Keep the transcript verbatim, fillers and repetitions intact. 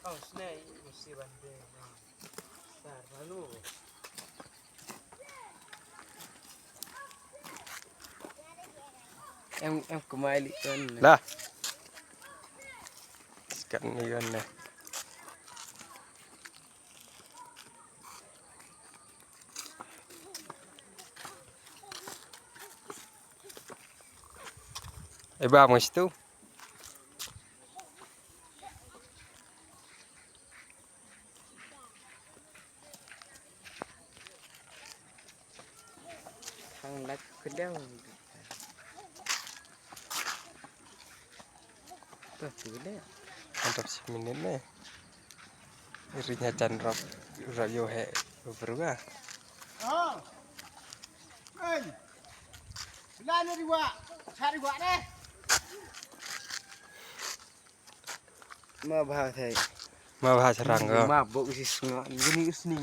Oh, snake, you see one there. Sar malu. Em, em, kemai li kan. Lah. Sekat ni kan ni. Eh, ba, mas tu. Thang lak kedang. Tuh, tu deh. Mantap sih minit ni. Iri nya chan rap, rap yo he beberapa. Oh. Hey. Belanja dua. Cari dua deh. Ma bha thai. Ma bha sarang ko. Ma bok si snga. Gini sning.